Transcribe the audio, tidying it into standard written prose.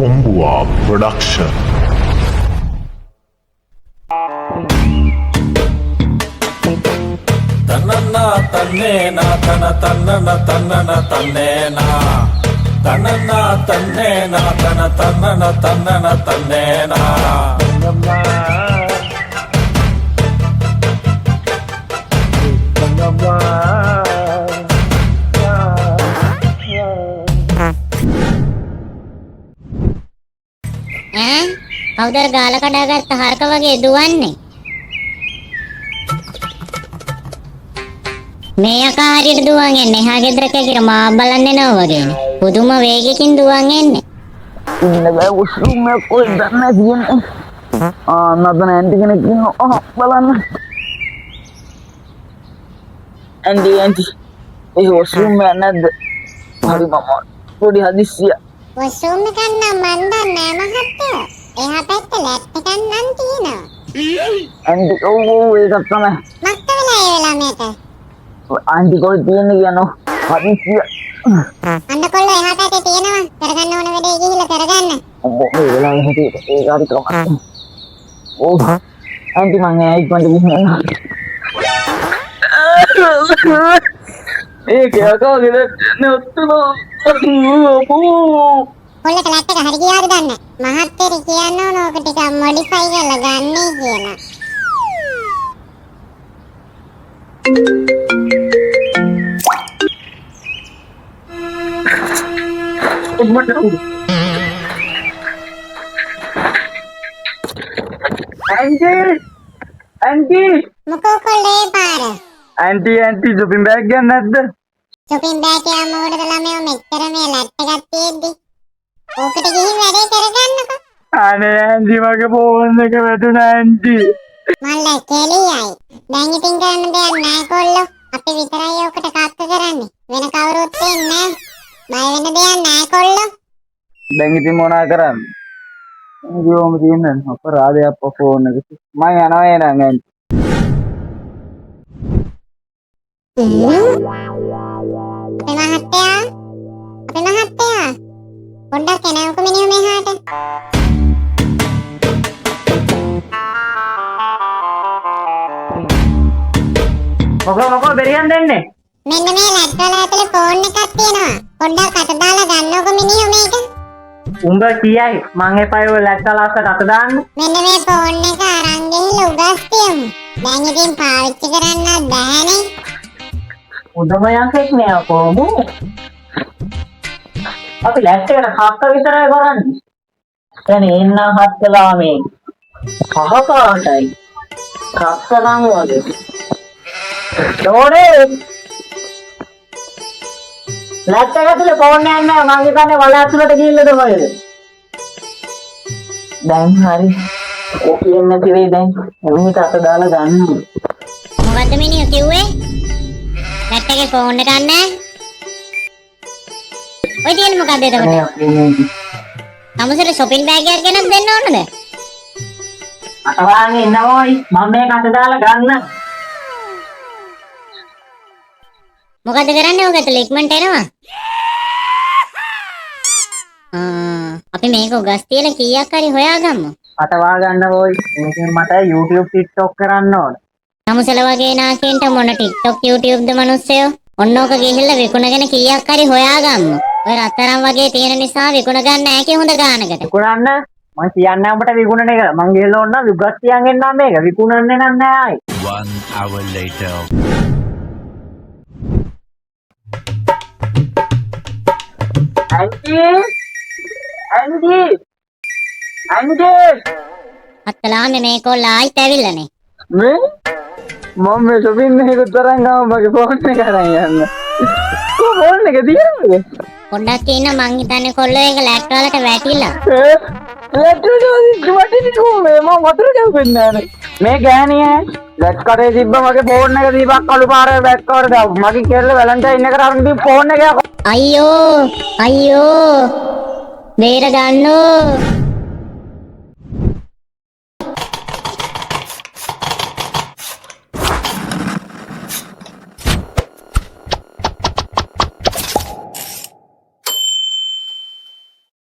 Kombuwa production. තනන්නා තන්නේනා තන තන්නන තන්නන තන්නේනා තනන්නා තන්නේනා තන තන්නන තන්නන තන්නේනා. ඈ, කවුද අර ගාල කඩාගත්ත හරක වගේ දුවන්නේ? මේ යකා හරියට දුවන් එන්නේ එහා ගෙදරක කියලා මා බලන්න එනවා වගේනේ. පුදුම වේගයකින් දුවන් එන්නේ. ඉන්න බෑ, වොෂ්රූම් එකක් කොහෙද දන්නේ නැහැ තියෙන්නේ. ආ, නතන ඇන්ටි කෙනෙක් ඉන්නවා. ආ, බලන්න. ඇන්ටි, ඇන්ටි, ඒ වොෂ්රූම් එක නැද්ද? හරි, මම පොඩි හදිස්සියක්. වොෂ්රූම් එකක් නම් මන් දන්නේ නෑ මහත්තයෝ. එහා පැත්තේ ලැට් එකක් නම් තියෙනවා. ඇන්ටි, ඔව් ඔව්, ඒකක් තමයි. මක්ක වෙලා ඒ වෙලාව මේක. ආන්ටි, කොහෙද තියෙන්නේ කියනෝ, හදිස්සියක්. අන්න කොල්ලෝ, එහා පැත්තේ තියෙනවා. කරගන්න ඕන වැඩේ ගිහිල්ලා කරගන්න. අම්මෝ, මේ වෙලාවේ හිටියේ ඒක හරි කමක්. ඔව් ඇන්ටි, මං ඈ ඉක්මනට ගිහින් එන්නම්. ඒක යකා ගෙදරට ඔත්තුනෝ අපෝ. කොල්ලට ලැට් එක හරි ගියාද දන්නේ නෑ. මහත්තයට කියන්න ඕන ඕක ටිකක් මොඩිෆයි කරලා ගන්නයි කියලා. ඉක්මනට. Aunty, aunty. මොකෝ කොල්ලෝ ඒ පාර? ඇන්ටි, ඇන්ටි, ෂොපින් බෑග් ගන්න නැද්ද? ෂොපින් බෑග් එක මොකටද ළමයෝ මෙච්චර මේ ලැට් එකක් තියෙද්දි? ඕකට ගිහින් වැඩේ කරගන්නකෝ. අනේ ඇන්ටි, මගේ ෆෝන් එක වැටුණා ඇන්ටි. මල්ල කෙලියයි. දැන් ඉතින් කරන්න දෙයක් නෑ කොල්ලෝ. අපි විතරයි ඕකට කක්ක කරන්නේ. වෙන කවුරුත් එන්නේ නෑ. බය වෙන්න දෙයක් නෑ කොල්ලෝ. දැන් ඉතින් මොනා කරන්නේ? ඉතින් ඔහොම තියෙන්නේ අපරාධයක් අප්පා ෆෝන් එක. මං යනවා එහෙනම් ඇන්ටි. අපේ මහත්තයා, අපේ මහත්තයා, පොඩ්ඩක් එනවකෝ මිනිහෝ මෙහාට. මොකෝ මොකෝ බෙරියන් දෙන්නේ? මෙන්න මේ ලැට් වල ඇතුලේ ෆෝන් එකක් තියෙනවා. පොඩ්ඩක් අත දාලා ගන්නකෝ මිනිහෝ මේක. උඹ කියයි මං එපා ඔය ලැට් වල අස්සට අත දාන්න. මෙන්න මේ ෆෝන් එක අරන් ගිහිල්ලා උගස් තියමු. දැන් ඉතින් පාවිච්චි කරන්නත් බෑනේ. උදම යකෙක් නෑ අපෝ මූ. අපි ලැට් එකට කක්ක විතරයි කරන්නේ. දැන් එන්නම් හත් කළා මේ කහ පාටයි. කක්ක නම් වගේ. ඩෝනේ, ලැට් එක ඇතුලේ ෆෝන් එකක් නෑ. මං හිතන්නේ වල ඇතුලට ගිහිල්ලාද කොහෙද? දැන් හරි. ඔක කියන්නේ නැති වෙයි දැන්. එමිට අත දාලා ගන්න. මොකද්ද මිනිහෝ කිව්වේ? ලැට් එකේ ෆෝන් එකක් නෑ. ඔය තියෙන්නේ මොකද්ද එතකොට? අනේ අපේ මේ තමුසෙට ෂොපින් බෑග් එකක් ගෙනත් දෙන්න ඕනද? අතවාගෙන ඉන්නවෝයි, මම මේක අත දාලා ගන්න. මොකද්ද කරන්නේ ඔක ඇතුලේ? ඉක්මනට එනවා. ආ, අපි මේක උගස් තියලා කීයක් හරි හොයාගමු. අතවා ගන්න ඕයි. මේකෙන් මට YouTube, TikTok කරන්න ඕන. තමුසෙල වගේ නාකින්ට මොන TikTok, YouTube ද මනුස්සයෝ? ඔන්න ඕක ගිහිල්ලා විකුණගෙන කීයක් හරි හොයාගමු. ඔය රත්තරන් වගේ තියෙන නිසා විකුණ ගන්න නෑ කි හොඳ ගානකට. විකුණන්න මං කියන්නේ උඹට විකුණන එක. මං ගිහලා ඕන නම් උගස් තියන් එන්නම්, මේක විකුණන්නේ නම් නෑ ආයි. One hour later. Aunty, aunty, aunty. අත්තලාමේ මේ කොල්ලා ආයිත් ඇවිල්ලානේ. මේ මම මේ ෂොපින් එකකට තරම් ගම මගේ ෆෝන් එක අරන් යන්න. කො ෆෝන් එක තියෙනවද? පොඩ්ඩක් ඉන්න, මං හිතන්නේ කොල්ලෝ ඒක ලැට් වලට වැටිලා. ඈ, ලැට් වලට වැටිලා කොහොමද? මම වතුර ගැහුවේ නෑනේ. මේ ගෑණිය, ලැට් කඩේ තිබ්බ මගේ ෆෝන් එක දීපක් කළු පාර බැක් කවර දාපු. මගේ කෙල්ල වැලන්ටයින් එකට අරන් දීපු ෆෝන් එක. අයියෝ අයියෝ, බේර ගන්නෝ.